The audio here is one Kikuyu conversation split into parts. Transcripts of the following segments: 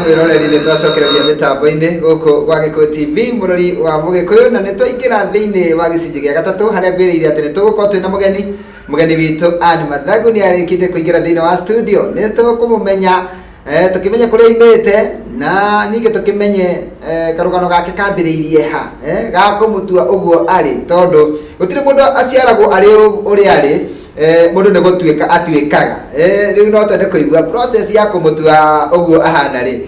Mwĩroreri, nĩ twacokereria mĩtambo-inĩ gũkũ gwa Gĩkũyũ TV, mũrori wa Mũgĩkũyũ, na nĩ twaingĩra thĩinĩ wa gĩcunjĩ gĩa gatatũ harĩa ngwĩrĩire atĩ nĩ tũgũkorwo twĩna mũgeni. Mũgeni witũ Ann Mathagu nĩ arĩkĩtie kũingĩra thĩinĩ wa studio. Nĩ tũkũmũmenya, tũkĩmenye kũrĩa aimĩte, na ningĩ tũkĩmenye karũgano gake kambĩrĩirie ha, ga kũmũtua ũguo arĩ, tondũ gũtirĩ mũndũ aciaragwo arĩ ũrĩa arĩ. Mũndũ nĩ gũtuĩka atuĩkaga. Rĩu no twende kũigua process ya kũmũtua ũguo ahana rĩ,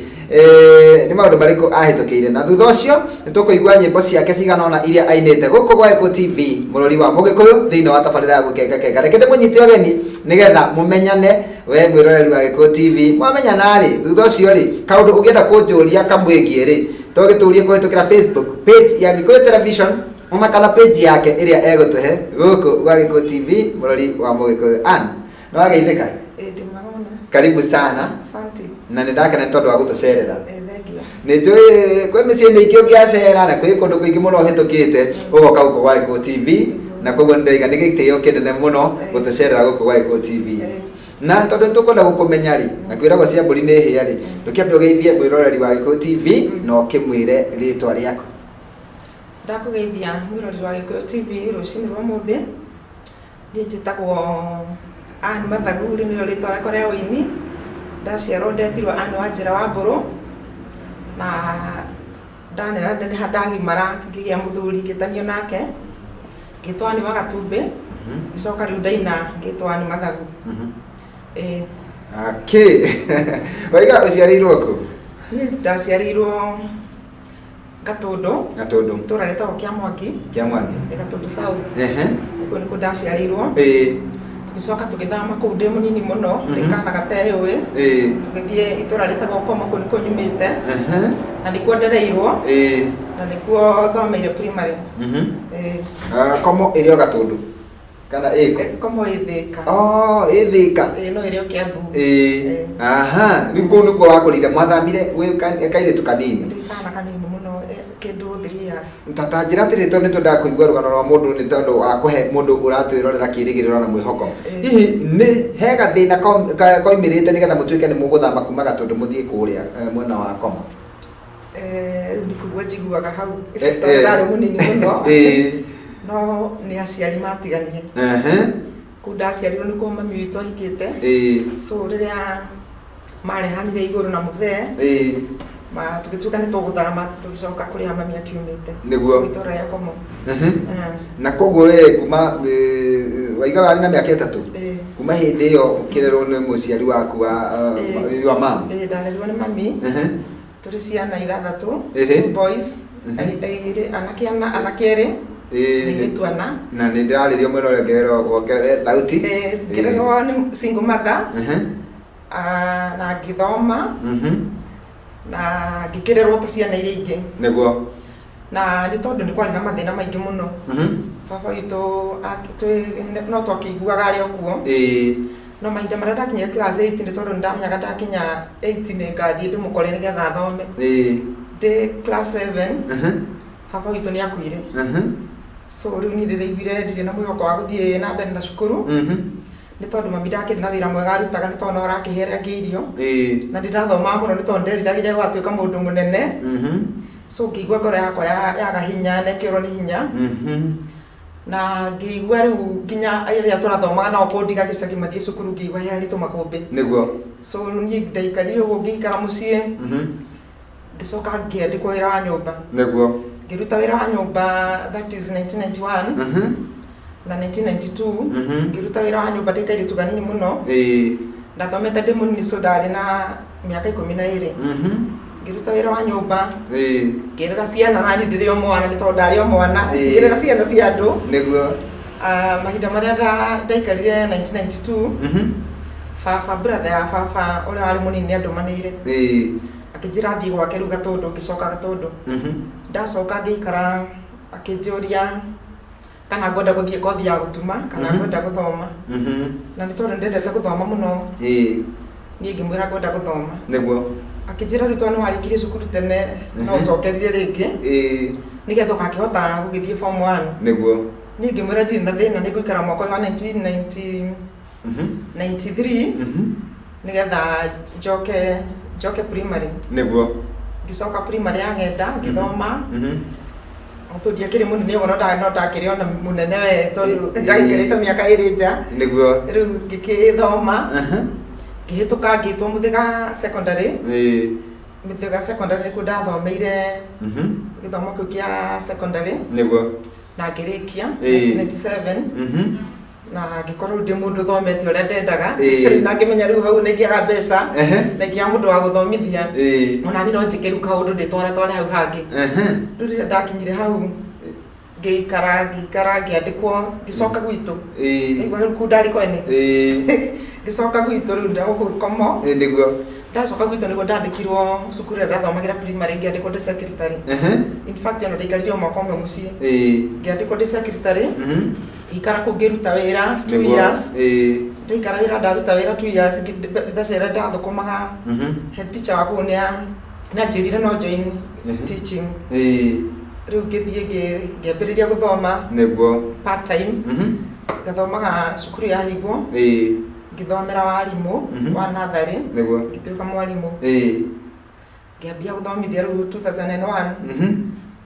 nĩ maũndũ marĩkũ ahĩtũkĩire, na thutha ũcio nĩ tũkũigua nyĩmbo ciake cigana ũna iria ainĩte gũkũ gwa Gĩkũyũ TV, mũrori wa Mũgĩkũyũ, thĩinĩ wa tabarĩra ya Gũkenga Kenga. Reke ndĩmũnyite ũgeni nĩgetha mũmenyane, we mwĩroreri wa Gĩkũyũ TV. Mwamenyana rĩ, thutha ũcio rĩ, kaũndũ ũngĩenda kũnjũria kamwĩgiĩ rĩ, tũgĩtũrie kũhĩtũkĩra Facebook page ya Gĩkũyũ Television ona kana page yake ĩrĩa egũtũhe gũkũ gwa Gĩkũyũ TV, mũrori wa Mũgĩkũyũ. Ann, nĩ wageithĩka? Ĩĩ, ndĩ mwega mũno. Karibu sana. Asante. Na nĩ ndakena nĩ tondũ wa gũtũcerera. Ĩĩ, thank you. Nĩ njũĩ kwĩ mĩciĩ mĩingĩ ũngĩacera na kwĩ kũndũ kũingĩ mũno ũhĩtũkĩte ũgoka gũkũ gwa Gĩkũyũ TV, na koguo nĩ ndĩraiga nĩ gĩtĩo kĩnene mũno gũtũcerera gũkũ gwa Gĩkũyũ TV. Na tondũ nĩ tũkwenda gũkũmenya rĩ, na kwĩragwo cia mbũri nĩ hĩa rĩ, ndũkĩambe ũgeithie mwĩroreri wa Gĩkũyũ TV na ũkĩmwĩre rĩtwa rĩaku. Ndakũgeithia mwĩroreri wa Gĩkũyũ TV rũcinĩ rwa ũmũthĩ. Niĩ njĩtagwo Ann Mathagu, rĩu nĩrĩo rĩtwa rĩakwa rĩa ũini. Ndaciarwo ndetirwo Ann Wanjĩra wa Mbũrũ, na ndanenaneneha ndagimara ngĩgĩa mũthuri ngĩtanio nake, ngĩtwo Ann wa Gatumbĩ, ngĩcoka rĩu ndaina ngĩtwo Ann Mathagu. Ĩĩ. Okay. Waiga ũciarĩirwo kũ? Niĩ ndaciarĩirwo Gatũndũ. Gatũndũ. Itũra rĩtagwo Kĩamwangi. Kĩamwangi. Ĩ Gatũndũ South. Kũu nĩkuo ndaciarĩirwo. Tũgĩcoka tũgĩthama kũu ndĩ mũnini mũno, ndĩ kana gateyũĩ. Tũgĩthiĩ itũra rĩtagwo Komo, kũu nĩkuo nyumĩte. Na nĩkuo ndereirwo. Na nĩkuo thomeire primary. Ĩĩ. Ah, Komo ĩrĩ o Gatũndũ kana ĩkũ? Komo ĩ Thĩka. Oh, ĩ Thĩka. Ĩĩ, no ĩrĩ o Kĩambu. Ĩĩ. Aha, rĩu kũu nĩkuo wakũrire, mwathamire wĩ kairĩtu kanini? Ndĩ kana kanini mũno, kĩndũ 3 years. Ta njĩra atĩrĩ, tondũ nĩ twendaga kũigua rũgano rwa mũndũ nĩ tondũ wa kũhe mũndũ ũratwĩrorera kĩĩrĩgĩrĩro na mwĩhoko. Hihi nĩ he gathĩna koimĩrĩte nĩgetha mũtuĩke nĩ mũgũthama kuma Gatũndũ mũthiĩ kũrĩa mwena wa Komo? Rĩu nĩ kũigua njiguaga hau tondũ ndarĩ mũnini mũno, no nĩ aciari matiganire. Kũu ndaciarirwo nĩkuo mami witũ ahikĩte. So rĩrĩa marehanire igũrũ na mũthee, tũgĩtuĩka nĩ tũgũthama, tũgĩcoka kũrĩa mami akiumĩte. Itũra rĩa Komo. Na koguo we kuma waiga warĩ na mĩaka 3? Ĩĩ. Kuma hĩndĩ ĩyo ũkĩrerwo nĩ mũciari waku wa wa mom? Ĩĩ, ndarerirwo nĩ mami. Tũrĩ ciana ithathatũ, two boys, airĩ, anake ana, anake erĩ, na airĩtu ana. Na nĩ ndĩrarĩrio mwena ũrĩa ũngĩ wongerere thauti. Ĩĩ, ngĩrerwo nĩ single mother, na ngĩthoma, na ngĩkĩrerwo ta ciana iria ingĩ. Na nĩ tondũ nĩ kwarĩ na mathĩna maingĩ mũno. Baba witũ no twakĩiguaga arĩ o kuo. No mahinda marĩa ndakinyire class 8, nĩ tondũ nĩ ndamenyaga ndakinya 8 nĩ ngathiĩ ndĩmũkore nĩgetha thome. Ndĩ class 7, baba witũ nĩ akuire. So rĩu niĩ ndĩraiguire ndirĩ na mwĩhoko wa gũthiĩ na mbere na cukuru. Nĩ tondũ mami ndakĩrĩ na wĩra mwega arutaga, nĩ tondũ no arakĩhe arĩa angĩ irio. Na nĩ ndathomaga mũno nĩ tondũ nderiragĩria gũgatuĩka mũndũ mũnene. So ngĩigua ngoro yakwa yaga hinya na ĩkĩũrwo nĩ hinya. Na ngĩigua rĩu nginya arĩa tũrathomaga nao kũndiga gĩcagi mathiĩ cukuru, ngĩigua he haritũ makũmbĩ. So rĩu niĩ ndaikarire ũguo, ngĩikara mũciĩ. Ngĩcoka ngĩandĩkwo wĩra wa nyũmba. Ngĩruta wĩra wa nyũmba, that is 1991 na 1992. Ngĩruta wĩra wa nyũmba ndĩ kairĩtu kanini mũno. Ndathomete ndĩ mũnini, so ndarĩ na mĩaka 12. Ngĩruta wĩra wa nyũmba. Ngĩrera ciana nani ndĩrĩ o mwana, nĩ tondũ ndarĩ o mwana. Ngĩrera ciana cia andũ. Ah, mahinda marĩa ndaikarire 1992, baba, brother ya baba ũrĩa warĩ mũnini nĩ andũmanĩire. Akĩnjĩra thiĩ gwake rĩu Gatũndũ, ngĩcoka Gatũndũ. Ndacoka ngĩikara, akĩnjũria kana ngwenda gũthiĩ kothi ya gũtuma kana ngwenda gũthoma. Na nĩ tondũ nĩndendete gũthoma mũno, niĩ ngĩmwĩra ngwenda gũthoma. Akĩnjĩra rĩu tondũ nĩ warĩkirie cukuru tene, no ũcokerire rĩngĩ nĩgetha ũgakĩhota gũgĩthiĩ form 1. Niĩ ngĩmwĩra ndirĩ na thĩna, nĩ ngũikara mwaka ũyũ wa 1993 nĩgetha njoke Njoke primary. Nĩguo. Ngĩcoka primary ya Ng'enda ngĩthoma. Tondũ ndiakĩrĩ mũnene ũguo, no ndakĩrĩ ona mũnene we, tondũ ndagĩikarĩte mĩaka 2 nja. Nĩguo. Rĩu ngĩkĩthoma, ngĩhĩtũka, ngĩtwo Mũthĩga Secondary. Mũthĩga Secondary nĩkuo ndathomeire gĩthomo kĩu kĩa secondary. Nĩguo. Na ngĩrĩkia 1997, na ngĩkorwo rĩu ndĩ mũndũ ũthomete ũrĩa ndendaga. Rĩu na ngĩmenya rĩu hau nĩ ingĩaga mbeca na ingĩaga mũndũ wa gũthomithia, ona niĩ no njĩke rĩu kaũndũ ndĩtware tware hau hangĩ. Rĩu rĩrĩa ndakinyire hau, ngĩikara ngĩikara, ngĩandĩkwo, ngĩcoka gwitũ. Nĩguo rĩu kũu ndarĩ kwene. Ngĩcoka gwitũ rĩu ndagũkũ Komo. Nĩguo. Ndacoka gwitũ nĩguo ndandĩkirwo cukuru ĩrĩa ndathomagĩra primary, ngĩandĩkwo ndĩ secretary. In fact, ona ndaikarire o mwaka ũmwe mũciĩ. Ngĩandĩkwo ndĩ secretary, ngĩikara kũu ngĩruta wĩra 2 years. Ndaikara wĩra, ndaruta wĩra 2 years, mbeca iria ndathũkũmaga, head teacher wa kũu nĩanjĩrire no join teaching. Rĩu ngĩthiĩ ngĩambĩrĩria gũthoma part time. Ngathomaga cukuru yahingwo, ngĩthomera warimũ wa natharĩ. Ngĩtuĩka mwarimũ. Ngĩambia gũthomithia rĩu 2001.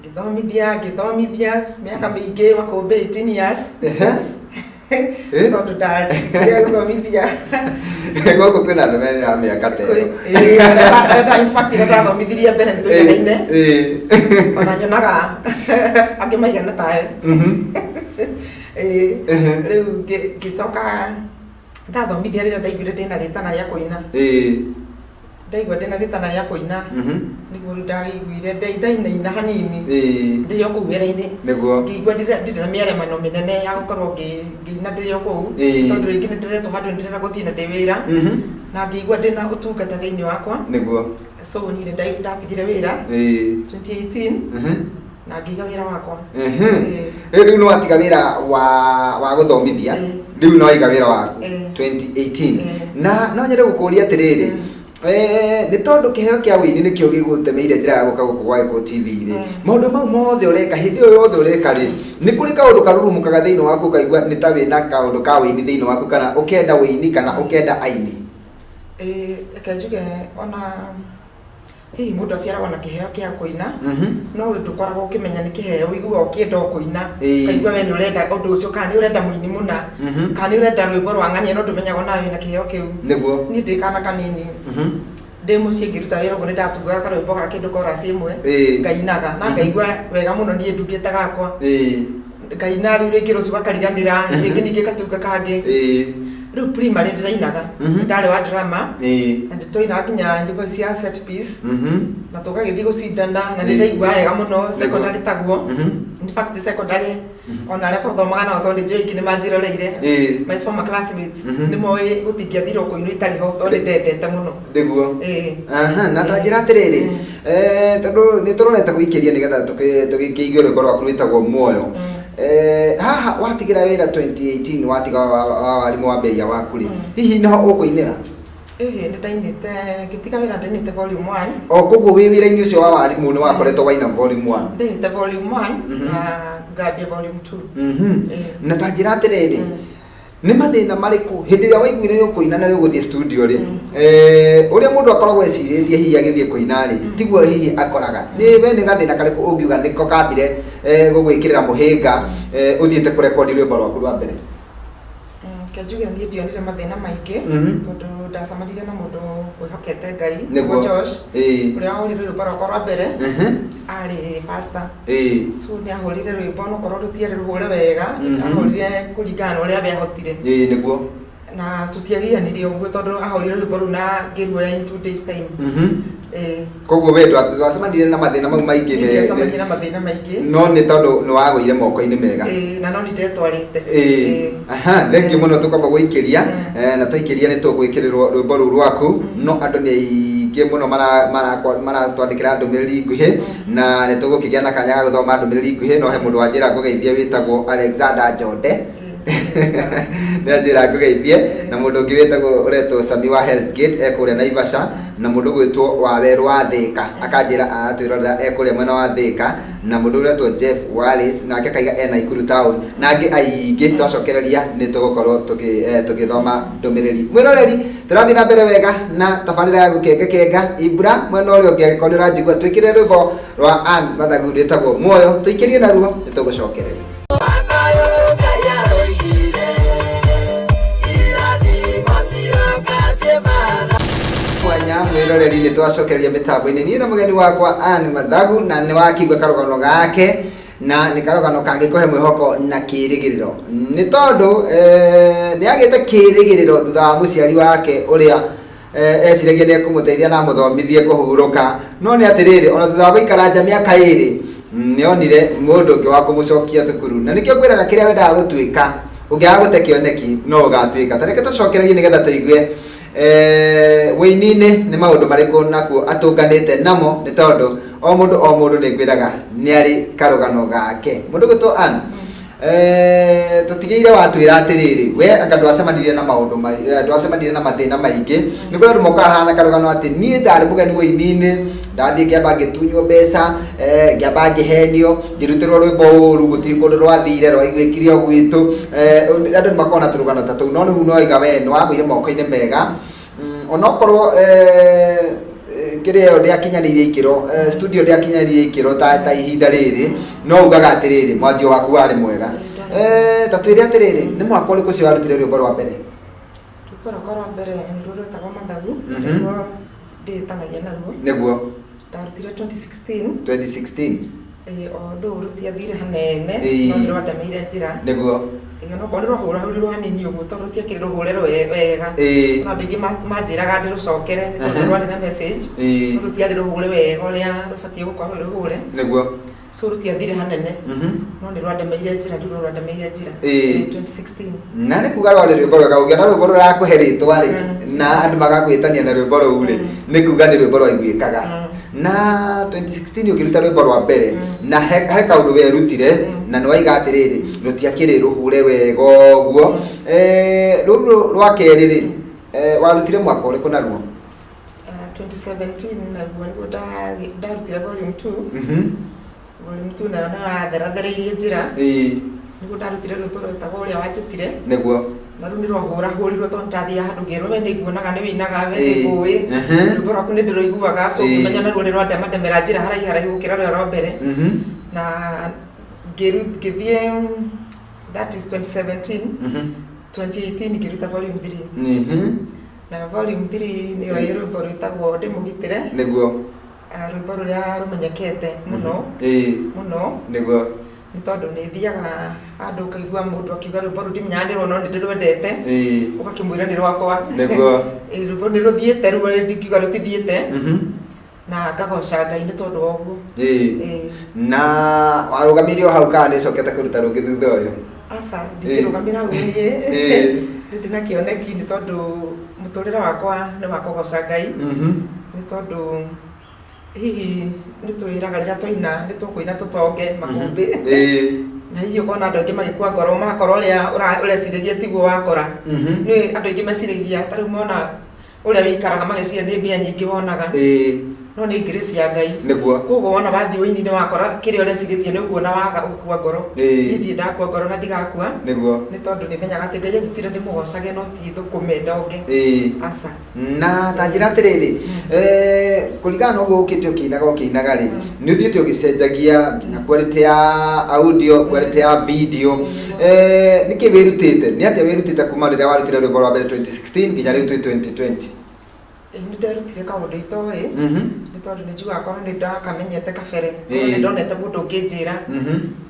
Ngĩthomithia, ngĩthomithia mĩaka mĩingĩ, makũmbĩ 18 years. Tondũ ndatigire gũthomithia. Gũkũ kwĩna andũ mena mĩaka ta ĩyo. Ĩĩ, arĩa in fact arĩa ndathomithirie mbere nĩ tũiganaine. Ona nyonaga angĩ maigana tawe. Ĩĩ. Rĩu ngĩcoka ndathomithia, rĩrĩa ndaiguire ndĩna rĩtana rĩa kũina, ndaigua ndĩna rĩtana rĩa kũina, nĩguo rĩu ndaiguire ndainaina hanini ndĩrĩ o kũu wĩra-inĩ. Ngĩigua ndirĩ na mĩaremano mĩnene ya gũkorwo ngĩina ndĩrĩ o kũu, tondũ rĩngĩ nĩ ndĩretwo handũ nĩ ndĩrenda gũthiĩ na ndĩ wĩra, na ngĩigua ndĩna ũtungata thĩinĩ wakwa. So niĩ nĩ ndatigire wĩra 2018 na ngĩiga wĩra wakwa. Rĩu nĩ watiga wĩra wa gũthomithia, rĩu nĩ waiga wĩra waku 2018. Na no nyende gũkũria atĩrĩrĩ, nĩ tondũ kĩheo kĩa wĩini nĩkĩo gĩgũtemeire njĩra ya gũka gũkũ gwa Gĩkũyũ TV rĩ, maũndũ mau mothe ũreka, hĩndĩ ĩyo yothe ũreka rĩ, nĩ kũrĩ kaũndũ karurumũkaga thĩinĩ waku ũkaigua nĩ ta wĩna kaũndũ ka wĩini thĩinĩ waku, kana ũkenda wĩini kana ũkenda aini? Ĩĩ, reke njuge, ona hihi mũndũ aciaragwo na kĩheo kĩa kũina, no ndũkoragwo ũkĩmenya nĩ kĩheo, ũiguaga ũkĩenda o kũina, ũkaigua we nĩ ũrenda ũndũ ũcio, kana nĩ ũrenda mũini mũna, kana nĩ ũrenda rwĩmbo rwa ng'ania, no ndũmenyaga onawe wĩna kĩheo kĩu. Niĩ ndĩ kana kanini, ndĩ mũciĩ ngĩruta wĩra ũguo, nĩ ndatungaga karwĩmbo ga kĩndũ chorus ĩmwe, ngainaga na ngaigua wega mũno niĩ ndungĩte gakwa, ngaina. Rĩu rĩngĩ rũciũ gakariganĩra, rĩngĩ ningĩ gatunga kangĩ. Rĩu primary ndĩrainaga, ndarĩ wa drama, na nĩ twainaga nginya nyĩmbo cia set piece, na tũgagĩthiĩ gũcindana, na nĩ ndaiguaga wega mũno. Secondary taguo. In fact, secondary ona arĩa twathomaga nao, tondũ nĩ njũĩ ingĩ nĩ manjĩroreire, my former classmates, nĩ moĩ gũtingĩathirwo kũinwo itarĩ ho, tondũ nĩ ndendete mũno. Ĩĩ. Aha, na ta njĩra atĩrĩrĩ, tondũ nĩ tũrorete gũikĩria nĩgetha tũgĩkĩigue rwĩmbo rwaku rwĩtagwo Muoyo. Haha watigĩra wĩra 2018, watiga wa warimũ wambĩrĩria waku rĩ, hihi nĩho ũkũinĩra? Ĩhĩ, nĩ ndainĩte ngĩtiga wĩra, ndainĩte volume 1. O koguo wĩ wĩra-inĩ ũcio wa warimũ nĩ wakoretwo waina volume 1? Ndainĩte volume 1 na ngambia volume 2. Ĩĩ. Na ta njĩra atĩrĩrĩ, nĩ mathĩna marĩkũ hĩndĩ ĩrĩa waiguire nĩ ũkũina na nĩ ũgũthiĩ studio rĩ, ũrĩa mũndũ akoragwo ecirĩtie hihi agĩthiĩ kũina rĩ, tiguo hihi akoraga nĩ we, nĩ gathĩna karĩkũ ũngiuga nĩko kambire gũgwĩkĩrĩra mũhĩnga ũthiĩte kũrekondi rwĩmbo rwaku rwa mbere? Reke njuge niĩ ndionire mathĩna maingĩ, tondũ ndacemanirie na mũndũ wĩhokete Ngai, Josh, ũrĩa wahũrire rwĩmbo rwakwa rwa mbere, arĩ pastor. So nĩ ahũrire rwĩmbo, nokorwo rũtiarĩ rũhũre wega, ahũrire kũringana na ũrĩa we ahotire. Ĩĩ nĩguo. Na tũtiagianire ũguo, tondũ ahũrire rwĩmbo rũu na ngĩruoya in 2 days time. Ĩĩ. Koguo we ndwacemanirie na mathĩna mau maingĩ? Niĩ ndiacemanirie na mathĩna maingĩ. No nĩ tondũ nĩ wagũire moko-inĩ mega. Ĩĩ, na no nĩ ndetwarĩte. Ĩĩ. Aha, thengiũ mũno. Tũkwamba gũikĩria, na twaikĩria nĩ tũgwĩkĩrĩrwo rwĩmbo rũu rwaku, no andũ nĩ aingĩ mũno maratwandĩkĩra ndũmĩrĩri nguhĩ, na nĩ tũgũkĩgĩa na kanya ga gũthoma ndũmĩrĩri nguhĩ, no he mũndũ wanjĩra ngũgeithie wĩtagwo Alexander Njonde. Nĩ anjĩra ngũgeithie. Na mũndũ ũngĩ wĩtagwo ũretwo Sami wa Hell's Gate e kũrĩa Naivasha, na mũndũ ũgwĩtwo Wawerũ wa Thĩka akanjĩra aratwĩrorera e kũrĩa mwena wa Thĩka, na mũndũ ũretwo Jeff Wallace nake akaiga e Naikuru town, na angĩ aingĩ. Twacokereria nĩ tũgũkorwo tũgĩthoma ndũmĩrĩri. Mwĩroreri, tũrathiĩ na mbere wega na tabarĩra ya gũkengakenga. Ibra mwena ũrĩa ũngĩ, angĩkorwo nĩ ũranjigua, twĩkĩre rwĩmbo rwa Ann Mathagu rwĩtagwo Muoyo, tũikĩrie naruo, nĩ tũgũcokereria. Mwanya mwĩroreri, nĩ twacokereria mĩtambo-inĩ niĩ na mũgeni wakwa Ann Mathagu, na nĩ wakĩigua karũgano gake, na nĩ karũgano kangĩkũhe mwĩhoko na kĩĩrĩgĩrĩro, nĩ tondũ nĩ agĩte kĩĩrĩgĩrĩro thutha wa mũciari wake ũrĩa eciragia nĩ ekũmũteithia na amũthomithie kũhurũka. No nĩ atĩrĩrĩ, ona thutha wa gũikara nja mĩaka 2, nĩ onire mũndũ ũngĩ wa kũmũcokia thukuru. Na nĩkĩo ngwĩraga, kĩrĩa wendaga gũtuĩka, ũngĩaga gũte kĩoneki, no ũgatuĩka. Ta reke tũcokererie nĩgetha tũigue wĩini-inĩ nĩ maũndũ marĩkũ nakuo atũnganĩte namo, nĩ tondũ o mũndũ o mũndũ nĩ ngwĩraga nĩ arĩ karũgano gake. Mũndũ gwĩtwo Ann, tũtigĩire watwĩra atĩrĩrĩ, we anga ndwacemanirie na maũndũ ndwacemanirie na mathĩna maingĩ. Nĩ kũrĩ andũ mokaga hana karũgano atĩ niĩ ndarĩ mũgeni wĩini-inĩ, ndathiĩ ngĩamba ngĩtunywo mbeca, ngĩamba ngĩhenio, ngĩrutĩrwo rwĩmbo ũru, gũtirĩ kũndũ rwathire, rwaiguĩkire o gwitũ. Andũ nĩ makoragwo na tũrũgano ta tũu, no rĩu no iga we nĩ wagũire moko-inĩ mega. Onokorwo kĩrĩa ĩyo ndĩakinyanĩirie ikĩro, studio ndĩakinyanĩirie ikĩro ta ihinda rĩrĩ, no ugaga atĩrĩrĩ, mwanjio waku warĩ mwega. Ta twĩre atĩrĩrĩ, nĩ mwaka ũrĩkũ ũcio warutire rwĩmbo rwa mbere? Rwĩmbo rwakwa rwa mbere nĩruo rwetagwo Mathagu. Nĩruo ndĩĩtanagia naruo. Ndarutire 2016. 2016. Although rũtiathire hanene, no nĩ rwandemeire njĩra. Onokorwo nĩ rwahũrahũrirwo hanini ũguo, tondũ rũtiakĩrĩ rũhũre wega. Ona andũ aingĩ manjĩraga ndĩrũcokere nĩ tondũ rwarĩ na message, no rũtiarĩ rũhũre wega ũrĩa rũbatiĩ gũkorwo rwĩ rũhũre. So rũtiathire hanene, no nĩ rwandemeire njĩra, rĩu rwandemeire njĩra. 2016. Na nĩ kuga rwarĩ rwĩmbo rwega. Ũngĩona rwĩmbo rũrakũhe rĩtwa rĩ, na andũ magakwĩtania na rwĩmbo rũu rĩ, nĩ kuga nĩ rwĩmbo rwaiguĩkaga. Na 2016 ũkĩruta rwĩmbo rwa mbere, na he kaũndũ werutire, na nĩ waiga atĩrĩrĩ, rũtiakĩrĩ rũhure wega ũguo. Rũrũ rwa kerĩ rĩ, warutire mwaka ũrĩkũ naruo? 2017 naguo nĩguo ndarutire volume 2. Volume 2 nayo nĩ yatherathereirie njĩra. Nĩguo ndarutire rwĩmbo rwetagwo Ũrĩa Wanjĩtire. Na rĩu nĩ rwahũrahũrirwo, tondũ ndathiaga handũ ngĩrwo, we nĩ nguonaga nĩ wĩinaga, we nĩ ngũĩ, rwĩmbo rwaku nĩ ndĩrũiguaga. So ngĩmenya naruo nĩ rwandemandemera njĩra haraihu haraihu gũkĩra rũrĩa rwa mbere. Na ngĩthiĩ, that is 2017. 2018 ngĩruta volume 3. Na volume 3 nĩyo ĩ rwĩmbo rwĩtagwo Ndĩmũgitĩre. Rwĩmbo rũrĩa rũmenyekete mũno mũno, nĩ tondũ nĩ thiaga handũ ũkaigua mũndũ akiuga rwĩmbo rũu ndimenyaga nĩ rwa, no nĩ ndĩrwendete. Ũgakĩmwĩra nĩ rwakwa. Rwĩmbo nĩ rũthiĩte rĩu, ndingiuga rũtithiĩte, na ngagoca Ngai nĩ tondũ wa ũguo. Na warũgamirie o hau kana nĩ ũcokete kũruta rũngĩ thutha ũyũ? Aca, ndingĩrũgamĩra hau niĩ. Nĩ ndĩ na kĩoneki, nĩ tondũ mũtũrĩre wakwa nĩ wa kũgoca Ngai. Nĩ tondũ hihi nĩ twĩraga rĩrĩa twaina nĩ tũkũina tũtonge makũmbĩ, na hihi ũkona andũ aingĩ magĩkua ngoro, magakora ũrĩa ũrecirĩria tiguo wakora. Nĩ andũ aingĩ meciragia ta rĩu mona ũrĩa wĩikaraga, mageciria nĩ mbia nyingĩ wonaga, no nĩ grace ya Ngai. Koguo wona wathiĩ ũini-inĩ wakora kĩrĩa ũrecirĩtie nĩ ũkuona, waga gũkua ngoro. Niĩ ndirĩ ndakua ngoro na ndigakua, nĩ tondũ nĩ menyaga atĩ Ngai anjĩtire ndĩmũgocage, no ti thũkũme ndonge. Aca. Na ta njĩra atĩrĩrĩ, kũringana na ũguo ũkĩte ũkĩinaga ũkĩinaga rĩ, nĩ ũthiĩte ũgĩcenjagia nginya quality ya audio, quality ya video. Nĩkĩ wĩrutĩte, nĩ atĩa wĩrutĩte kuma rĩrĩa warutire rwĩmbo rwa mbere 2016 nginya rĩu twĩ 2020? Nĩ nderutire kaũndũ itoĩ, nĩ tondũ nĩ njugaga korwo nĩ ndakamenyete kabere, korwo nĩ ndonete mũndũ ũngĩnjĩra,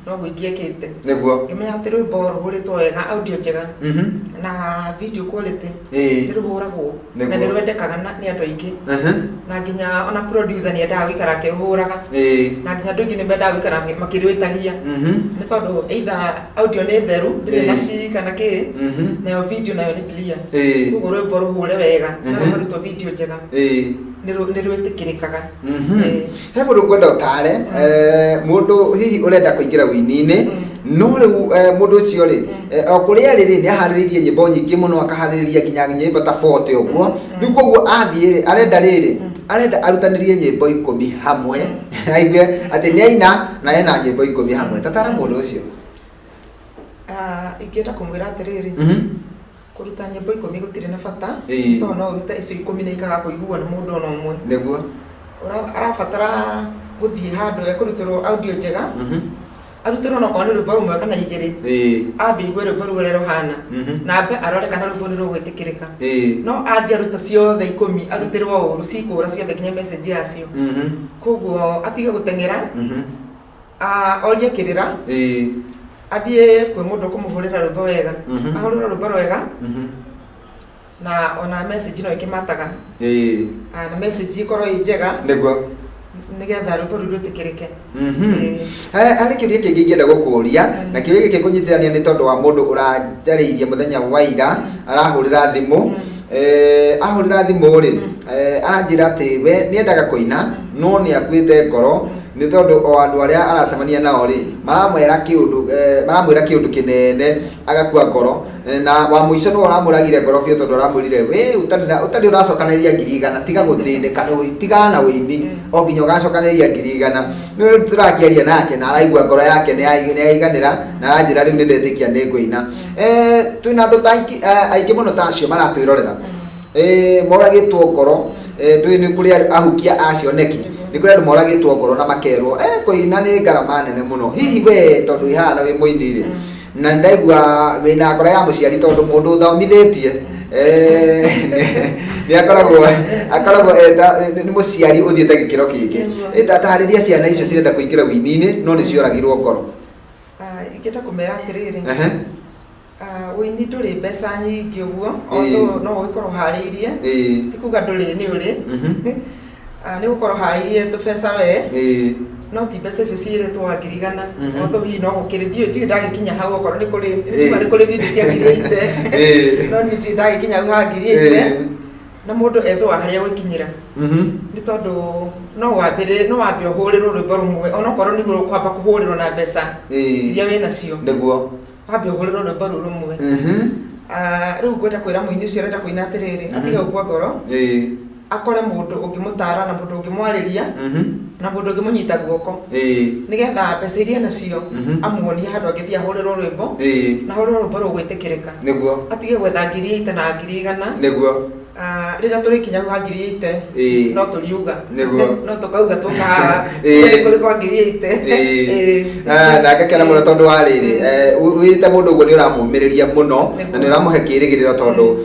noguo ingĩekĩte. Ngĩmenya atĩ rwĩmbo rũhũrĩtwo wega, audio njega na video quality, nĩ rũhũragwo na nĩ rwendekaga nĩ andũ aingĩ, na nginya ona producer nĩ endaga gũikara akĩrũhũraga, na nginya andũ aingĩ nĩ mendaga gũikara makĩrwĩtagia, nĩ tondũ either audio nĩ theru, ndĩrĩ na ci kana kĩ, nayo video nayo nĩ clear. Koguo rwĩmbo rũhũre wega na rũkarutwo video njega, nĩ rwĩtĩkĩrĩkaga. He mũndũ ũkwenda ũtare, mũndũ hihi ũrenda kũingĩra wĩini-inĩ. No rĩu mũndũ ũcio rĩ, o kũrĩa rĩ nĩ aharĩrĩirie nyĩmbo nyingĩ mũno, akaharĩrĩria nginya nyĩmbo ta 40 ũguo. Rĩu koguo athiĩ rĩ, arenda rĩrĩ, arenda arutanĩrie nyĩmbo 10 hamwe, aigue atĩ nĩ aina na ena nyĩmbo 10 hamwe. Tatara mũndũ ũcio. Ingĩenda kũmwĩra atĩrĩrĩ, kũruta nyĩmbo 10 gũtirĩ na bata, tondũ no ũrute icio 10 na ikaga kũiguo nĩ mũndũ ona ũmwe. Nĩguo. Arabatara gũthiĩ handũ ekũrutĩrwo audio njega, arutĩrwo no korwo nĩ rwĩmbo rũmwe kana igĩrĩ, ambe igue rwĩmbo rũu ũrĩa rũhana, na ambe arore kana rwĩmbo nĩ rũgwĩtĩkĩrĩka. No athiĩ aruta ciothe 10 arutĩrwo ũru, cikũra ciothe nginya message yacio. Koguo atige gũteng'era, orie kĩrĩra, athiĩ kwĩ mũndũ ũkũmũhũrĩra rwĩmbo wega, ahũrĩrwo rwĩmbo rwega, na ona message no ĩkĩmataga, na message ĩkorwo ĩ njega, nĩguo, nĩgetha rwĩmbo rũu rwĩtĩkĩrĩke. Harĩ kĩũria kĩngĩ ingĩenda gũkũria, na kĩũria gĩkĩ ngũnyitithania nĩ tondũ wa mũndũ ũranjarĩirie mũthenya wa ira, arahũrĩra thimũ. Ahũrĩra thimũ rĩ, aranjĩra atĩ we nĩendaga kũina no nĩ akuĩte ngoro nĩ tondũ o andũ arĩa aracemania nao rĩ, maramwĩra kĩũndũ, maramwĩra kĩũndũ kĩnene agakua ngoro, na wa mũico nĩwe ũramũragire ngoro biũ, tondũ aramwĩrire we ũtarĩ ũracokanĩrĩria 100,000, tiga gũthĩnĩka, tigana na ũini o nginya ũgacokanĩrĩria 100,000. Nĩ rĩu tũrakĩaria nake na araigua ngoro yake nĩ yaiganĩra, na aranjĩra rĩu nĩ ndetĩkia nĩ ngũina. Twĩna andũ ta aingĩ mũno ta acio maratwĩrorera, moragĩtwo ngoro, ndũĩ nĩ kũrĩ ahukia a cioneki, nĩ kũrĩ andũ moragĩtwo ngoro na makerwo kũina nĩ ngarama nene mũno. Hihi we tondũ wĩ haha na wĩ mũini rĩ, na ndaigua wĩna ngoro ya mũciari, tondũ mũndũ ũthomithĩtie nĩ akoragwo nĩ mũciari ũthiĩte gĩkĩro kĩngĩ. Taarĩria ciana icio cirenda kũingĩra ũini-inĩ no nĩ cioragirwo ngoro. Ingĩenda kũmera atĩrĩrĩ, ũini ndũrĩ mbeca nyingĩ ũguo, although no ũgĩkorwo ũharĩirie, ti kuga ndũrĩ, nĩ ũrĩ. Nĩ ũgũkorwo ũharĩirie tũbeca we, no ti mbeca icio ciĩrĩtwo wa 100,000, although hihi no gũkĩrĩ, ndirĩ ndagĩkinya hau, okorwo nĩ kũrĩ, nĩ kũrĩ video cia 80,000, no niĩ ndirĩ ndagĩkinya hau ha 80,000. Na mũndũ ethũa harĩa gwĩkinyĩra, nĩ tondũ no wambĩrĩrie, no wambe ũhũrĩrwo rwĩmbo rũmwe, onokorwo nĩguo ũkwamba kũhũrĩrwo na mbeca iria wĩnacio, nĩguo, wambe ũhũrĩrwo rwĩmbo rũu rũmwe. Rĩu ngwenda kwĩra mũini ũcio ũrenda kũina atĩrĩrĩ, atige gũkua ngoro, akore mũndũ ũngĩmũtara na mũndũ ũngĩmwarĩria na mũndũ ũngĩmũnyita guoko, nĩgetha mbeca iria nacio amuonie handũ angĩthiĩ ahũrĩrwo rwĩmbo, na ahũrĩrwo rwĩmbo rũgwĩtĩkĩrĩka. Nĩguo, atige gwetha 80,000 na 100,000. Nĩguo, Rĩrĩa tũrĩkinya hau ha 80,000, no tũriuga, no tũkauga tũka haha kũrĩ kwa 80,000. Na ngakena mũno tondũ wa rĩrĩ, wĩrĩte mũndũ ũguo nĩ ũramũmĩrĩria mũno na nĩ ũramũhe kĩĩrĩgĩrĩro, tondũ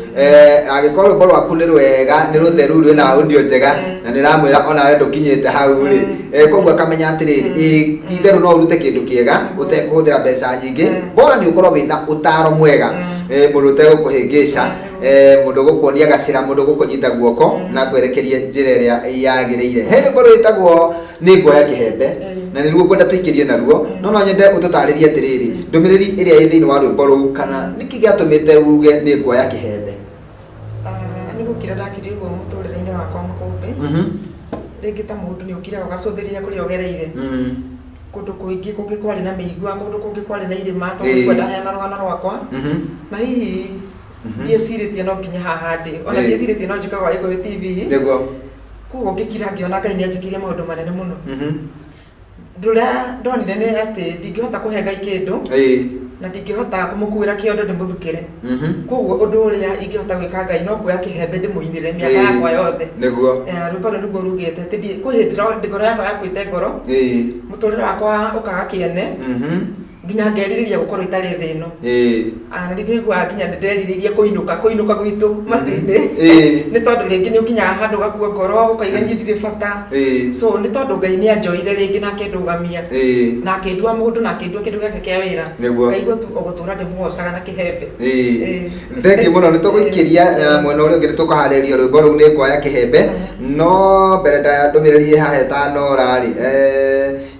angĩkorwo rwĩmbo rwaku nĩ rwega, nĩ rũtheru, rwĩna audio njega, na nĩ ũramwĩra onawe ndũkinyĩte hau rĩ, koguo akamenya atĩrĩrĩ, ĩ itherũ no ũrute kĩndũ kĩega ũtekũhũthĩra mbeca nyingĩ, bora nĩ ũkorwo wĩna ũtaro mwega, mũndũ ũtegũkũhĩngĩca, mũndũ ũgũkuonia gacĩra, mũndũ ũgũkũnyita guoko na akwerekerie njĩra ĩrĩa yagĩrĩire. He rwĩmbo rwĩtagwo Nĩ Nguoya Kĩhembe, na nĩruo ngwenda tũikĩrie naruo, no nyende ũtũtarĩrie atĩrĩrĩ, ndũmĩrĩri ĩrĩa ĩ thĩinĩ wa rwĩmbo rũu, kana nĩkĩ gĩatũmĩte uge nĩ nguoya kĩhembe? Nĩ gũkira ndakirire ũguo mũtũrĩre-inĩ wakwa makũmbĩ, rĩngĩ ta mũndũ nĩ ũkiraga ũgacũthĩrĩria kũrĩa ũgereire, kũndũ kũingĩ, kũngĩ kwarĩ na mĩigua, kũndũ kũngĩ kwarĩ na irĩma, tondũ ngwenda heana rũgano rwakwa, na hihi ndiecirĩtie no nginya haha ndĩ, ona ndiecirĩtie no njũke gwa Gĩkũyũ TV. Nĩguo. Koguo ngĩkira ngĩona Ngai nĩ anjĩkĩire maũndũ manene mũno. Ũndũ ũrĩa ndonire nĩ atĩ ndingĩhota kũhe Ngai kĩndũ, na ndingĩhota kũmũkuĩra kĩondo ndĩmũthukĩre. Koguo ũndũ ũrĩa ingĩhota gwĩka Ngai no kuoya kĩhembe ndĩmũinĩre mĩaka yakwa yothe. Nĩguo. Rwĩmbo rũu nĩguo rugĩte atĩ kwĩ hĩndĩ ngoro yakwa yakuĩte ngoro, mũtũrĩre wakwa ũkaga kĩene, nginya ngerirĩria gũkorwo itarĩ thĩ ĩno. Na nĩkĩo iguaga nginya nĩnderirĩirie kũinũka gwitũ matu-inĩ, nĩ tondũ rĩngĩ nĩ ũkinyaga handũ ũgakua ngoro, ũkaiga niĩ ndirĩ bata. So nĩ tondũ Ngai nĩ anjoire rĩngĩ na akĩndũgamia, na akĩndua mũndũ, na akĩndua kĩndũ gĩake kĩa wĩra, ngaigua tu o gũtũra ndĩmũgocaga na kĩhembe. Thengiũ mũno. Nĩ tũgũikĩria mwena ũrĩa ũngĩ, nĩ tũkũharĩria rwĩmbo rũu Nĩ Nguoya Kĩhembe, no mbere ndaya ndũmĩrĩri ĩ haha ĩtanora rĩ,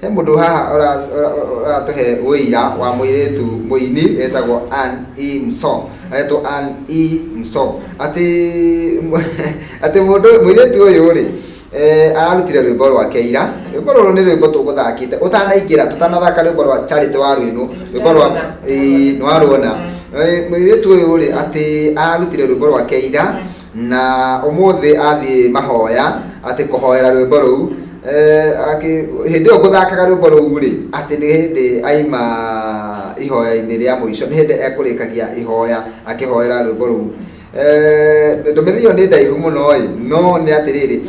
he mũndũ haha ũratũhe ũira wa mũirĩtu mũini wĩtagwo Ann E Mso, aretwo Ann E Mso, atĩ mũndũ mũirĩtu ũyũ rĩ, Ararutire rwĩmbo rwake ira. Rwĩmbo rũrũ nĩ rwĩmbo tũgũthakĩte ũtanaingĩra, tũtanathaka rwĩmbo rwa Charity wa Rwĩnũ, rwĩmbo rwa ĩĩ nĩ waruona. Mũirĩtu ũyũ rĩ, atĩ ararutire rwĩmbo rwake ira na ũmũthĩ athiĩ mahoya atĩ kũhoera rwĩmbo rũu. Hĩndĩ ĩyo ngũthakaga rwĩmbo rũu rĩ, atĩ nĩ hĩndĩ aima ihoya-inĩ rĩa mũico, nĩ hĩndĩ ekũrĩkagia ihoya akĩhoera rwĩmbo rũu. Ndũmĩrĩri ĩyo nĩ ndaihu mũno ĩ, no nĩ atĩrĩrĩ,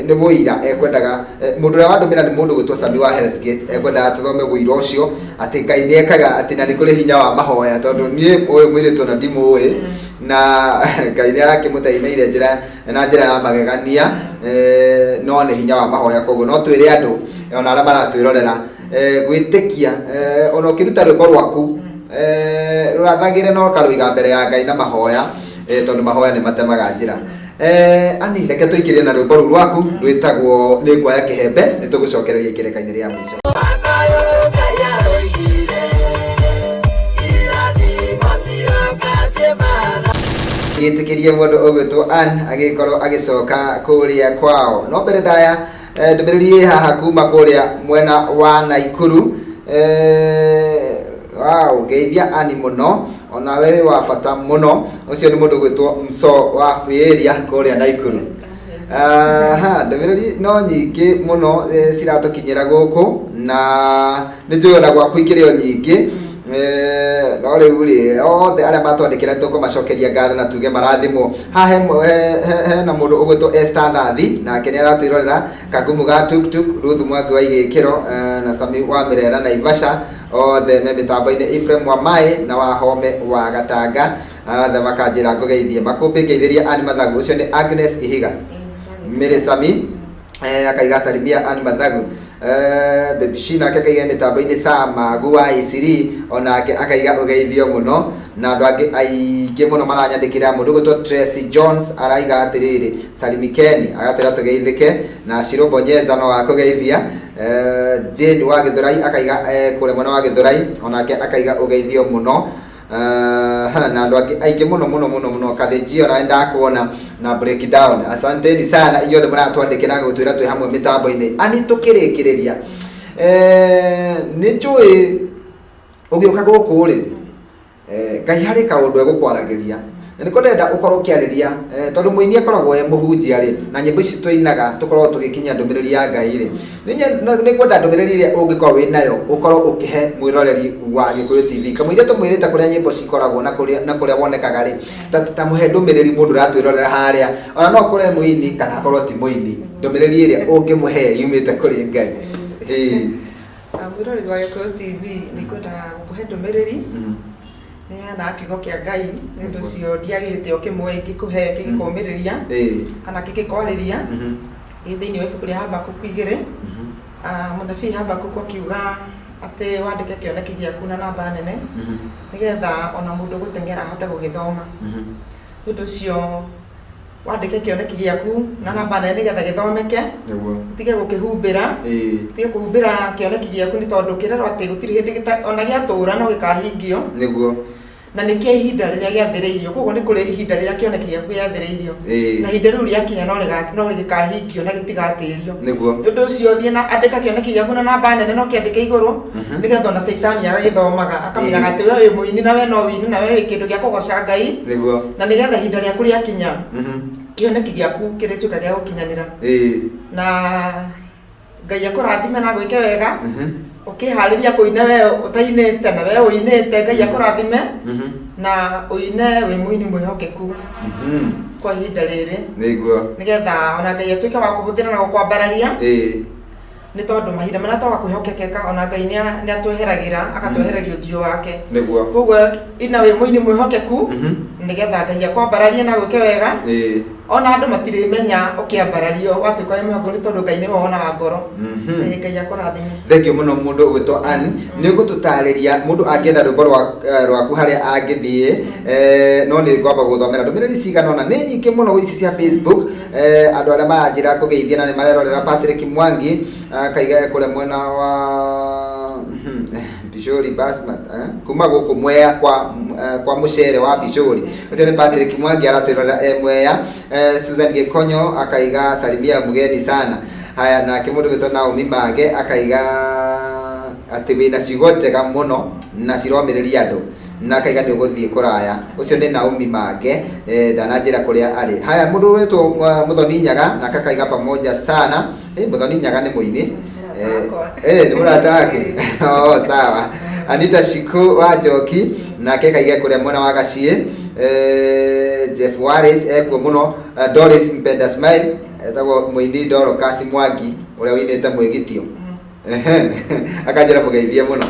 nĩ mũira ekwendaga, mũndũ ũrĩa wandũmĩra nĩ mũndũ gwĩtwo Sami wa Hell's Gate, ekwendaga tũthome ũira ũcio atĩ Ngai nĩ ekaga, atĩ na nĩ kũrĩ hinya wa mahoya, tondũ niĩ ũyũ mũirĩtu ona ndimũĩ, na Ngai nĩ arakĩmũteithĩire njĩra na njĩra ya magegania, no nĩ hinya wa mahoya. Koguo no twĩre andũ ona arĩa maratwĩrorera, gwĩtĩkia, ona ũkĩruta rwĩmbo rwaku, rũrathagĩre no ũkarũiga mbere ya Ngai na mahoya, tondũ mahoya nĩ matemaga njĩra. Ani reke tũingĩrie na rwĩmbo rũu rwaku rwĩtagwo nĩ ngwaya kĩhembe, nĩ tũgũcokereria ikereka-inĩ rĩa mũico. Gĩtĩkĩrie mũndũ ũgwĩtwo Ann agĩkorwo agĩcoka kũrĩa kwao. No mbere ndaya, ndũmĩrĩri ĩ haha kuma kũrĩa mwena wa Naikuru. Wow, ngeithia Ann mũno, ona we wĩ wa bata mũno. Ũcio nĩ mũndũ ũgwĩtwo Mso wa Free Area kũrĩa Naikuru. Aha, ndũmĩrĩri no nyingĩ mũno, ciratũkinyĩra gũkũ, na nĩ njũĩ ona gwaku ikĩrĩ o nyingĩ. No rĩu rĩ, othe arĩa matwandĩkĩra tũkũmacokeria ngatho na tuge marathimwo. Haha hena mũndũ ũgwĩtwo Esther Thathi, nake nĩ aratwĩrorera, Kagumu ga Tuktuk, Ruth Mwangi wa Igĩkĩro, na Sami wa Mĩrera Naivasha, othe me mĩtambo-inĩ, Ephraim wa Maĩ na wa Home wa Gatanga, othe makanjĩra ngũgeithie. Makũmbĩ ngeithĩria Ann Mathagu, ũcio nĩ Agnes Ihiga. Mary Sami, akaiga salimia Ann Mathagu. Baby Shi nake akaiga mĩtambo-inĩ, Sama Gu wa Isiri onake akaiga ũgeithio mũno, na andũ angĩ aingĩ mũno maranyandĩkĩra. Mũndũ ũgwĩtwo Tracy Jones araiga atĩrĩrĩ, salimikeni, agatwĩra tũgeithĩke, na Shiro Bonyeza no akũgeithia. Jane wa Gĩthũrai akaiga, kũrĩa mwena wa Gĩthũrai, onake akaiga ũgeithio mũno. Na andũ angĩ aingĩ mũno mũno mũno mũno, Kathĩnjio nawe ndakuona na breakdown. Asanteni sana inyuothe mũratwandĩkĩra gũtwĩra twĩ hamwe mĩtambo-inĩ. Ani tũkĩrĩkĩrĩria, nĩ njũĩ ũgĩũka gũkũ rĩ, Ngai harĩ kaũndũ egũkwaragĩria, na nĩko ndĩrenda ũkorwo ũkĩarĩria, tondũ mũini akoragwo e mũhunjia rĩ, na nyĩmbo ici tũinaga tũkoragwo tũgĩkinyia ndũmĩrĩri ya Ngai rĩ, nĩ ngwenda ndũmĩrĩri ĩrĩa ũngĩkorwo wĩ nayo ũkorwo ũkĩhe mwĩroreri wa Gĩkũyũ TV, kamũira tũmwĩrĩte kũrĩa nyĩmbo cikoragwo na kũrĩa wonekaga rĩ, ta mũhe ndũmĩrĩri mũndũ ũratwĩrorera harĩa, ona no akorwo e mũini kana akorwo ti mũini, ndũmĩrĩri ĩrĩa ũngĩmũhe yumĩte kũrĩ Ngai. Mwĩroreri wa Gĩkũyũ TV, nĩ ngwenda gũkũhe ndũmĩrĩri nĩ heanaga kiugo kĩa Ngai, nĩ ũndũ ũcio ndiagĩte o kĩmwe ingĩkũhe kĩngĩkũmĩrĩria kana kĩngĩkwarĩria. Ĩ thĩinĩ wa ibuku rĩa Habakuku 2, mũnabii Habakuku akiuga atĩ wandĩke kĩoneki gĩaku na namba nene, nĩgetha ona mũndũ ũgũteng'era ahote gũgĩthoma. Nĩ ũndũ ũcio wandĩke kĩoneki gĩaku na namba nene nĩgetha gĩthomeke, ũtige gũkĩhumbĩra, ũtige kũhumbĩra kĩoneki gĩaku, nĩ tondũ kĩrerwo atĩ gũtirĩ hĩndĩ ona gĩatũra no gĩkahingio. Na nĩ kĩa ihinda rĩrĩa gĩathĩrĩirio. Koguo nĩ kũrĩ ihinda rĩrĩa kĩoneki gĩaku gĩathĩrĩirio, na ihinda rĩu rĩakinya no gĩkahingio na gĩtigatĩrio. Nĩ ũndũ ũcio thiĩ na andĩka kĩoneki gĩaku na namba nene, no kĩandĩke igũrũ, nĩgetha ona caitani agagĩthomaga akamenyaga atĩ we wĩ mũini, na we no wĩine, na we wĩ kĩndũ gĩa kũgoca Ngai, na nĩgetha ihinda rĩaku rĩakinya, kĩoneki gĩaku kĩrĩtuĩka gĩa gũkinyanĩra. Na Ngai akũrathime na agwĩke wega. Ũkĩharĩria kũina, we ũtainĩte na we ũinĩte, Ngai akũrathime na ũine wĩ mũini mwĩhokeku kwa ihinda rĩrĩ, nĩgetha ona Ngai atuĩke wa kũhũthĩra na gũkwambararia, nĩ tondũ mahinda marĩa twaga kwĩhokekeka, ona Ngai nĩ atweheragĩra, agatwehereria ũthiũ wake. Koguo ina wĩ mũini mwĩhokeku, nĩgetha Ngai akwambararie na gwĩke wega. Ona andũ matirĩmenya ũkĩambarario watuĩka wĩ mwĩhokeku, nĩ tondũ Ngai nĩwe wonaga ngoro. Ĩĩ, Ngai akũrathime. Thank you mũno mũndũ ũgwĩtwo Ann. Nĩ ũgũtũtarĩria mũndũ angĩenda rwĩmbo rwaku harĩa angĩthiĩ, no nĩ ngwamba gũthomera ndũmĩrĩri cigana ũna, nĩ nyingĩ mũno ici cia Facebook. Andũ arĩa maranjĩra kũgeithia na nĩ marerorera, Patrick Mwangi akaiga kũrĩa mwena wa Bishori Basmat, kuma gũkũ Mwea kwa Kwa mucere wa Bicuri. Ucio ni Patrick Mwangi aratwirorera e Mwea. Susan Gikonyo akaiga, "Salimia mgeni sana." Haya, nake mundu gwitwo Naomi Mage akaiga atĩ wĩna ciugo njega mũno na ciromĩrĩria andũ, na akaiga nĩ ũgũthiĩ kũraya. Ũcio nĩ Naomi Mange, ndananjĩra kũrĩa arĩ. Haya, mũndũ wĩtwo Mũthoni Nyaga nake akaiga, "Pamoja sana." Mũthoni Nyaga nĩ mũini. Nĩ mũrata waku? Oh, sawa. Anita Shiku wa Njoki nake kaiga kũrĩa mwena wa Gaciĩ. Jeff Wallace ekuo mũno. Doris Mpenda Smile, etagwo mũini Dorcas Mwangi ũrĩa ũinĩte mwĩgitio. Ehe, akanjĩra mũgeithie mũno.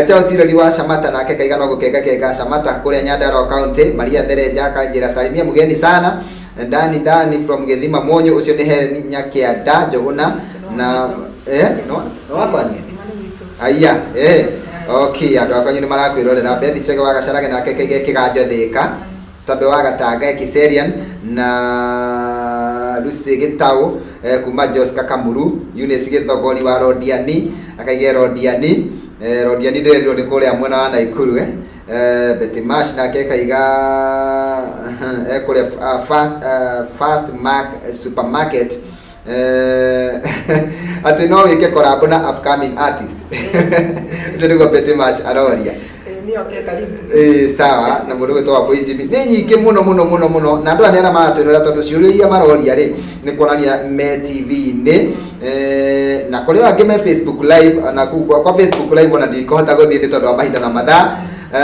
Charles Irori wa Shamata nake kaiga no gũkenga kenga Shamata kũrĩa Nyandarua County. Maria Thereja akanjĩra, "Salimia mgeni sana ndani ndani from Gĩthima Mũnyũ." Ũcio nĩ Helen Nyakĩanda Njũgũna na no no wakwanyu. Aya, okay, andũ akwanyu nĩ marakwĩrorera. Bethi Chege wa Gacarage nake kaige kĩganjo Thĩka. Tabe wa Gatanga Kiserian na Lucy Gĩtaũ, kuma Jos Kakamuru. Eunice Gĩthogori wa Rodiani akaige Rodiani, Rodiani ndĩrerirwo nĩ kũrĩa mwena wa Naikuru. Betty Mash nake kaiga kũrĩa Fast Mark Supermarket, atĩ no wĩke collab na upcoming artist. Ũcio nĩguo Betty Mash aroria. Nĩoke karibu. Sawa. Na mũndũ gwĩtwo Wambui Jimmy nĩ nyingĩ mũno mũno mũno mũno, na andũ aya nĩ arĩa maratwĩrora, tondũ ciũria iria maroria rĩ nĩ kuonania me TV-inĩ, na kũrĩ angĩ me Facebook Live, na kũu kwa Facebook Live ona ndikũhota gũthiĩ nĩ tondũ wa mahinda na mathaa.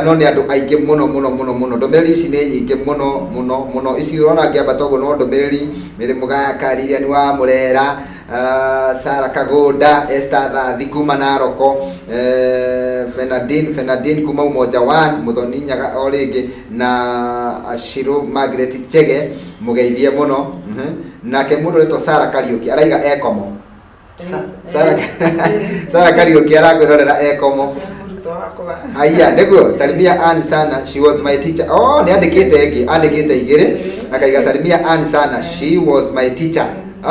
No nĩ andũ aingĩ mũno mũno mũno mũno. Ndũmĩrĩri ici nĩ nyingĩ mũno mũno mũno. Ici ũrona ngĩambata ũguo no ndũmĩrĩri Mĩrĩ Mũgaka, Lilian wa Mũrera, Sara Kagunda, Esther Thathi kuma Naroko, Fenadin kuma Umoja One, Muthoni Nyaga o rĩngĩ na Ashiro Margaret Chege, mũgeithie mũno. Nake mũndũ ũretwo Sara Kariũki araiga ekomo. Sara Kariũki arakwĩrorera ekomo. Ũcio nĩ mũrutwo wakwa. Aya, nĩguo, "Salimia Ann sana, she was my teacher." Oh, nĩ andĩkĩte ĩngĩ, andĩkĩte igĩrĩ, akaiga, "Salimia Ann sana, she was my teacher."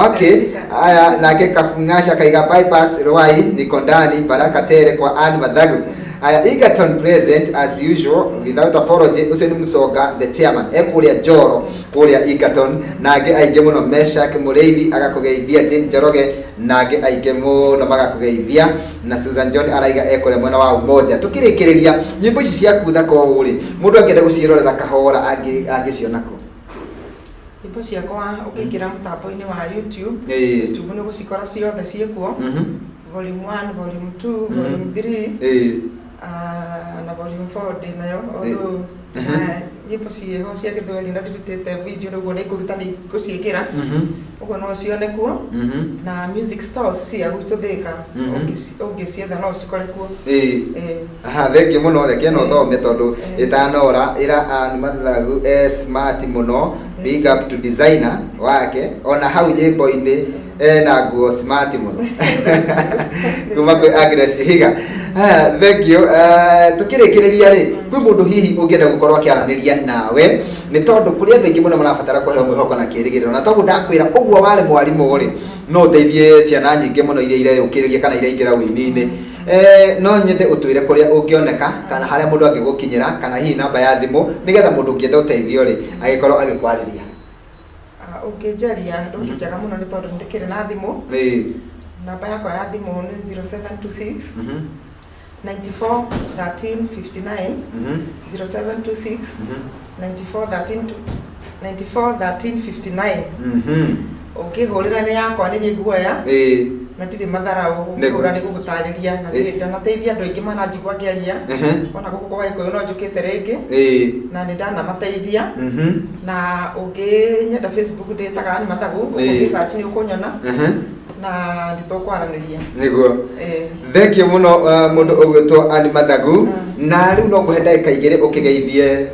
Okay. Aya, nake Kafung'asha akaiga, "Bypass Ruai, niko ndani, baraka tere kwa Ann Mathagu." Aya, Egerton present as usual without apology. Ũcio nĩ Mũconga the chairman ekũrĩa Njoro kũrĩa Egerton, na angĩ aingĩ mũno. Meshak Mũrĩithi agakũgeithia, Jane Njoroge na angĩ aingĩ mũno magakũgeithia, na Susan John araiga ekũrĩa mwena wa Umoja. Tukĩrĩkĩrĩria, nyĩmbo ici ciaku thaka ũũ rĩ, mũndũ angĩenda gũciĩrorera kahora angĩciona kũ? Nyĩmbo ciakwa ũkĩingĩra mũtambo-inĩ wa YouTube, YouTube nĩ ũgũcikora ciothe ciĩkuo, volume 1, volume 2, volume 3, na volume 4 ndĩ nayo, although nyĩmbo ciĩho cia gĩthweri na ndirutĩte video, nĩguo nĩ ngũruta, nĩ ngũciĩkĩra ũguo no cione kuo, na music stores cia gwitũ Thĩka, ũngĩcietha no ũcikore kuo. Aha, thengiũ mũno. Reke no thome tondũ ĩtanora ĩra Ann Mathagu e smart mũno, big up to designer wake, ona hau nyĩmbo-inĩ ena nguo smart mũno, kuma kwĩ Agnes Ihiga. Haya, thank you. Tukĩrĩkĩrĩria rĩ, kwĩ mũndũ hihi ũngĩenda gũkorwo akĩaranĩria nawe, nĩ tondũ kũrĩ andũ aingĩ mũno marabatara kũheo mwĩhoko na kĩĩrĩgĩrĩro, na toguo ndakwĩra ũguo warĩ mwarimũ rĩ, no ũteithie ciana nyingĩ mũno iria ireyũkĩrĩria kana iraingĩra ũini-inĩ. No nyende ũtwĩre kũrĩa ũngĩoneka kana harĩa mũndũ angĩgũkinyĩra, kana hihi namba ya thimũ, nĩgetha mũndũ ũngĩenda ũteithio rĩ agĩkorwo agĩkwarĩria. Ah, ũngĩnjaria ndũngĩnjaga mũno nĩ tondũ ndĩkĩrĩ na thimũ. Namba yakwa ya thimũ nĩ 0726 94 13 59. 0726 94 13 94 13 59. Ũngĩhũrĩra nĩ yakwa, nĩ niĩ nguoya, na ndirĩ matharaũ. Ũngĩhũra nĩ gũgũtarĩria na ndanateithia andũ aingĩ mananjigua ngĩaria. Ona gũkũ kwa Gĩkũyũ no njũkĩte rĩngĩ na nĩ ndanamateithia. Na ũngĩnyenda Facebook ndĩtaga Ann Mathagu. Ũngĩ search nĩ ũkũnyona na nĩ tũkwaranĩria. Nĩguo. Thengiũ mũno, mũndũ ũgwĩtwo Ann Mathagu. Na rĩu no ngũhe ndagĩka 2 ũkĩgeithie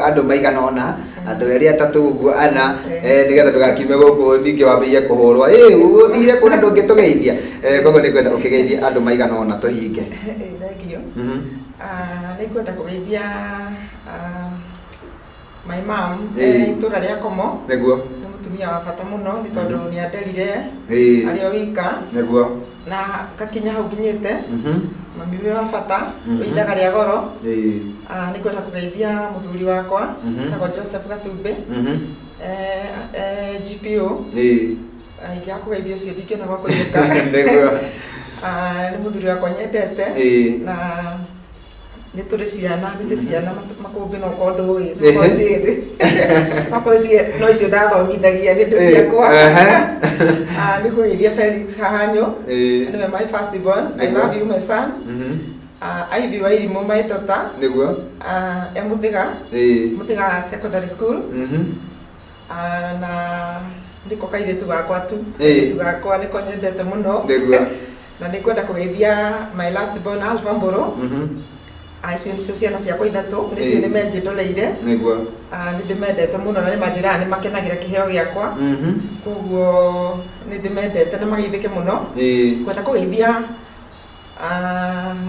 andũ maigana ũna, andũ erĩ, atatũ ũguo, ana, nĩgetha ndũgakiume gũkũ ningĩ wambĩrĩrie kũhũrwo, ĩ ũthire kũna ndũngĩtũgeithia. Koguo nĩ ngwenda ũkĩgeithie andũ maigana ũna tũhinge. Thengiũ. Ah, nĩ ngwenda kũgeithia my mom, itũra rĩa Komo. Nĩ mũtumia wa bata mũno nĩ tondũ nĩ anderire arĩ o wika na ngakinya hau nginyĩte. Mami wĩ wa bata, Mhm. wĩ ithaga rĩa goro. Nĩ ngwenda kũgeithia mũthuri wakwa, etagwo Joseph Gatumbĩ, GPO. Ingĩaga kũgeithia ũcio ndingĩona gwa kũinũka. Nĩguo. Nĩ mũthuri wakwa nyendete, na nĩ tũrĩ ciana, nĩ ndĩ ciana makũmbĩ no korwo ndũĩ, no korwo ciĩrĩ. Okorwo no icio ndathomithagia nĩ ndĩ ciakwa. Nĩ kũgeithia Felix Hahanyo, nĩwe my first born. I love you, my son. Ivy Wairimu, my daughter. Nĩguo. E Mũthĩga, Mũthĩga Secondary School. Na nĩko kairĩtu gakwa tu. Kairĩtu gakwa nĩko nyendete mũno. Nĩguo. Na nĩ ngwenda kũgeithia my last born, Alpha Mbũrũ. Icio nĩcio ciana ciakwa ithatũ, nĩ njũĩ nĩ menjĩndoreire. Nĩguo. Nĩ ndĩmendete mũno na nĩ manjĩraga nĩ makenagĩra kĩheo gĩakwa. Koguo nĩ ndĩmendete na mageithĩke mũno. Ngwenda kũgeithia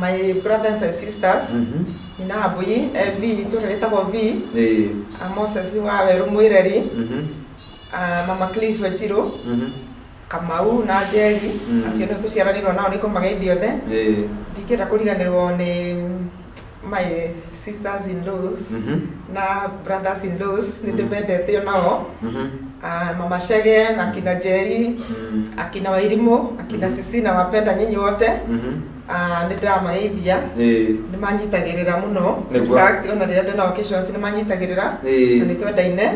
my brothers and sisters, nyina wa Mbui, V, itũũra rĩtagwo V, Moses wa Werũ Mwĩreri, Mama Cliff Njirũ, Kamau na Njeri, acio nĩo tũciaranĩirwo nao, nĩ ngũmageithia othe. Ndingĩenda kũriganĩrwo nĩ my sisters in laws na brothers in laws, nĩ ndĩmendete onao. Mama Chege na akina Njeri, akina Wairimũ, akina Sisi, na wapenda nyinyi wote. Nĩ ndĩramageithia. Nĩ manyitagĩrĩra mũno. In fact, ona rĩrĩa ndĩna occasions nĩ manyitagĩrĩra, na nĩ twendaine.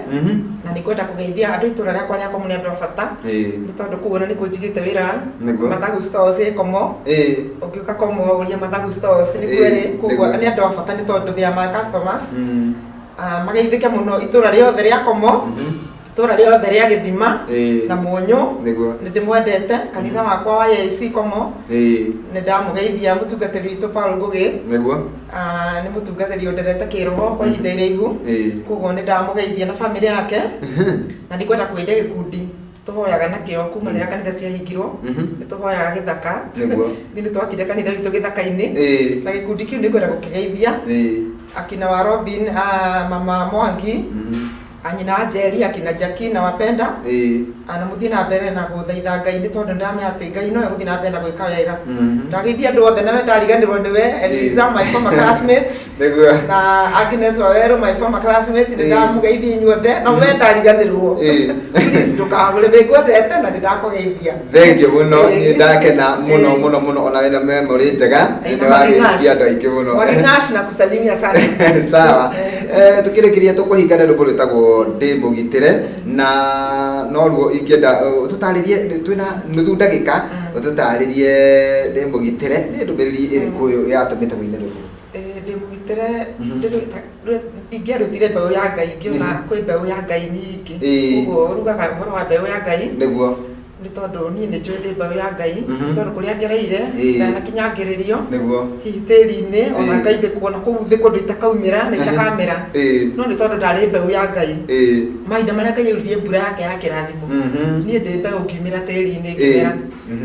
Na nĩ ngwenda kũgeithia andũ itũra rĩakwa rĩa Komo, nĩ andũ a bata, nĩ tondũ kũu ona nĩkuo njigĩte wĩra. Mathagu Stores ĩ Komo. Ũngĩũka Komo ũrie Mathagu Stores nĩkuo ĩrĩ. Koguo nĩ andũ a bata nĩ tondũ they are my customers. Mageithĩke mũno itũra rĩothe rĩa Komo, itũra rĩothe rĩa Gĩthima na Mũnyũ. Nĩ ndĩmwendete. Kanitha wakwa wa AIC Komo, nĩ ndamũgeithia mũtungatĩri witũ Paul Ngũgĩ. Nĩ mũtungatĩri ũnderete kĩroho kwa ihinda iraihu. Koguo nĩ ndamũgeithia na bamĩrĩ yake. Na nĩ ngwenda kũgeithia gĩkundi tũhoyaga nakĩo kuma rĩrĩa kanitha ciahingirwo. Nĩ tũhoyaga gĩthaka. Ithuĩ nĩ twakire kanitha witũ gĩthaka-inĩ. Na gĩkundi kĩu nĩ ngwenda gũkĩgeithia, akina wa Robin, mama Mwangi, anyina wa Njeri, akina Jackie, na wapenda. Na mũthiĩ na mbere na gũthaitha Ngai, nĩ tondũ nĩndamenya atĩ Ngai nowe gũthiĩ na mbere na gwĩka wega. Ndageithia andũ othe, nawe ndariganĩrwo nĩwe Eliza, my former classmate, na Agnes Waweru, my former classmate, nĩ ndamũgeithia inyuothe. Na we ndariganĩrwo, please ndũkahũre, nĩ ngwendete na ndĩndakũgeithia. Thank you mũno. Niĩ ndakena mũno mũno mũno, ona wĩna memory njega, nĩ wageithia andũ aingĩ mũno. Mwaging'ash na kusalimia sana. Sawa. Tukĩrĩkĩria tũkũhingana rwĩmbo rwĩtagwo Ndĩ Mũgitĩre, na noruo ingĩenda ũtũtarĩrie, twĩna nuthu ndagĩka, ũtũtarĩrie Ndĩ Mũgitĩre nĩ ndũmĩrĩri ĩrĩkũ yatũmĩte wĩine rwĩmbo rũu? Ndĩ Mũgitĩre, ingĩarutire mbeũ ya Ngai, ngĩona kwĩ mbeũ ya Ngai nyingĩ. Koguo rugaga ũhoro wa mbeũ ya Ngai, nĩ tondũ niĩ nĩ njũĩ ndĩ mbeũ ya Ngai, nĩ tondũ kũrĩa ngereire, ndanakinyangĩrĩrio hihi tĩri-inĩ, ona ngaimbĩkwo na kũu thĩ kũndũ itakaumĩra na itakamera, no nĩ tondũ ndarĩ mbeũ ya Ngai, mahinda marĩa Ngai auririe mbura yake ya kĩrathimo, niĩ ndĩ mbeũ ngiumĩra tĩri-inĩ, ngĩmera.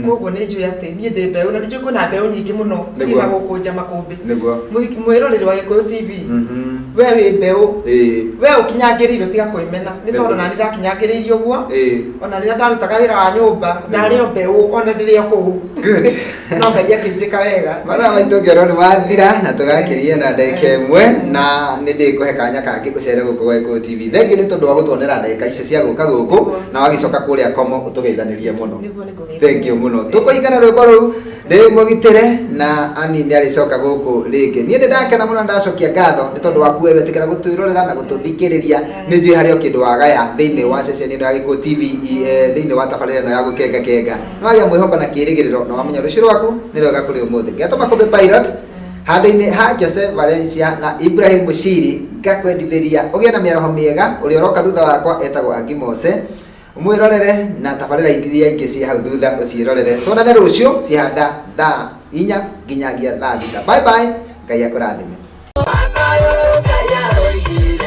Koguo nĩ njũĩ atĩ niĩ ndĩ mbeũ, na nĩ njũĩ kwĩna mbeũ nyingĩ mũno ciĩna gũkũ nja makũmbĩ. Mwĩroreri wa Gĩkũyũ TV, we wĩ mbeũ, we ũkinyangĩrĩirio, tiga kwĩmena, nĩ tondũ nani ndakinyangĩrĩirio ũguo. Ona rĩrĩa ndarutaga wĩra wa nyũmba, ndarĩ o mbeũ, ona ndĩrĩ o kũu, no Ngai akĩnjĩka wega. Mathaa maitũ ngero nĩ mathira, na tũgakĩria na ndagĩka ĩmwe, na nĩ ndĩkũhe kanya kangĩ ũcere gũkũ gwa Gĩkũyũ TV. Thengiũ nĩ tondũ wa gũtuonera ndagĩka icio cia gũka gũkũ, na wagĩcoka kũrĩa Komo ũtũgeithanĩrie mũno. Nĩguo, nĩ ngũgeithia. Thengiũ mũno. Tũkũhingana rwĩmbo rũu Ndĩ Mũgitĩre, na ani nĩ arĩcoka gũkũ rĩngĩ. Niĩ nĩ ndakena mũno, ndacokia ngatho nĩ tondũ waku we wetĩkĩra gũtwĩrorera na gũtũthikĩrĩria. Nĩ njũĩ harĩ o kĩndũ wagaya thĩinĩ wa ceceni ĩno ya Gĩkũyũ TV, thĩinĩ wa tabarĩra ĩno ya Gũkenga Kenga. Nĩ wagĩa mwĩhoko na kĩrĩgĩrĩro, na wamenya rũciũ rwaku nĩ rwega kũrĩ ũmũthĩ. Ngetwo Makũmbĩ Pilot handũ-inĩ ha Jose Valencia na Ibrahim Mushiri, ngakwendithĩria ũgĩe na mĩaraho mĩega. Ũrĩa ũroka thutha wakwa etagwo Angi Mose. Mwĩrorere na tabarĩra iria ingĩ ciĩ hau thutha ũciĩrorere. Tuonane rũciũ cihanda thaa 4 nginyagia thaa 6. Bye bye, Ngai akũrathime. Ngai aroigire.